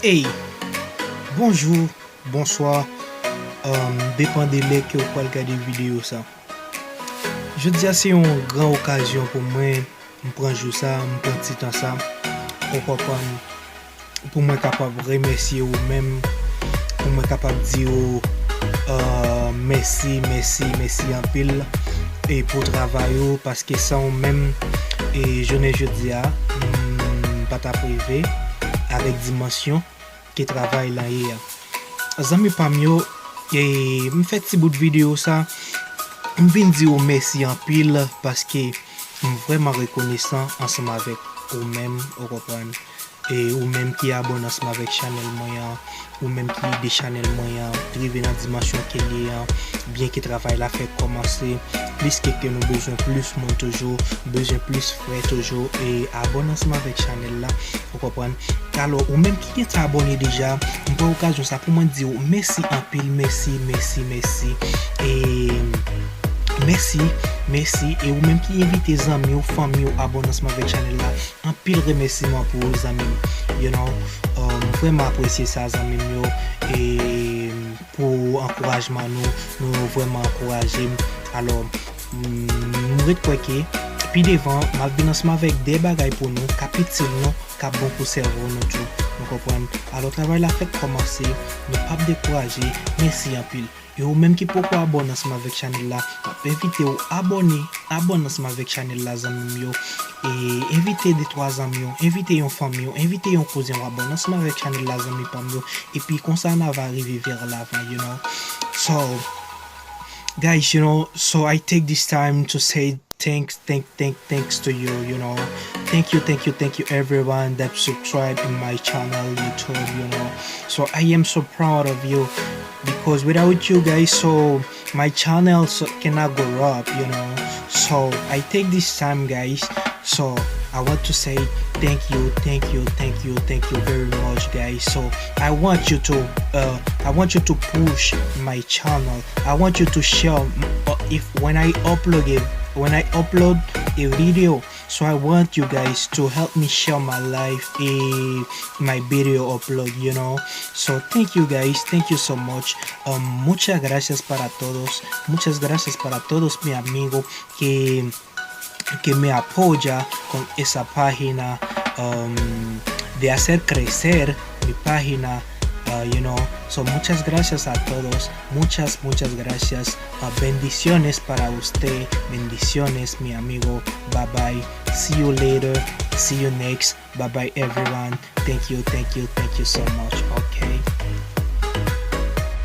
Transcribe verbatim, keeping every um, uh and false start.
Hey, bonjou, bonswa, um, depan de lè ke w pral gade videyo sa. Jodi a se yon gran okazyon pou mwen, m pran jou sa, m pran ti tan sa, ou konprann, pou mwen kapab remèsye ou menm, pou mwen kapab di ou uh, mèsi, mèsi, mèsi anpil e pou travay ou, paske san ou menm, e jounen jodi a, m pa t ap rive avèk dimansyon ke travay lan ye a. Zanmi pa m yo, e m fè ti bout videyo sa, m vin di ou mèsi anpil paske m vrèman rekonesan ansanm avèk ou menm, ou konprann. E ou menm ki abòne ansanm avèk chanèl mwen an, ou menm ki ede chanèl mwen an rive nan dimansyon ke l ye an, byen ke travay la fèk kòmanse, plis ke, ke nou bezwen plis moun toujou, bezwen plis frè toujou, e abòne ansanm avèk chanèl la, ou konprann. Alò, ou menm ki gentan abòne deja, m pran okazyon sa pou mwen di w mèsi anpil, mèsi, mèsi, mèsi. E mèsi, mèsi. E ou menm ki envite zanmi w, fanmi w abòne ansanm avèk chanèl la, anpil remèsiman pou ou, zanmi m. You know, uh, m vrèman apresye sa, zanmi m yo. E pou ankourajman nou, nou vrèman ankouraje m. Alò, m ret kwè ke pi devan, m ap vin ansanm avèk de bagay pou nou, k ap itil nou, k ap bon pou sèvo nou tou. Nou konprann? Alò, travay la fèk kòmanse, nou p ap dekouraje. Mèsi anpil. E ou menm ki poko abòne ansanm avèk chanèl la, m ap envite w abòne, abòne ansanm avèk chanèl la, zanmi m yo. E envite de twa zanmi w, envite yon fanmi w, envite yon kouzen w abòne ansanm avèk chanèl la, zanmi pa m yo. Epi konsa n a va rive vers l'avant, you know. So, guys, you know, so I take this time to say thanks, thank, thank, thanks to you, you know. Thank you, thank you, thank you everyone that subscribe in my channel YouTube, you know. So I am so proud of you because without you guys, so my channel so cannot grow up, you know. So I take this time, guys. So I want to say thank you, thank you, thank you, thank you very much, guys. So I want you to, uh, I want you to push my channel. I want you to share, uh, if when I upload it, when I upload a video. So I want you guys to help me share my life, eh, my video upload, you know. So thank you guys, thank you so much. Um, muchas gracias para todos, muchas gracias para todos mi amigo que, que me apoya con esa página, um, de hacer crecer mi página, uh, you know. So muchas gracias a todos, muchas, muchas gracias. Uh, bendiciones para usted, bendiciones mi amigo. Bye bye, see you later, see you next. Bye bye everyone. Thank you, thank you, thank you so much. Okay.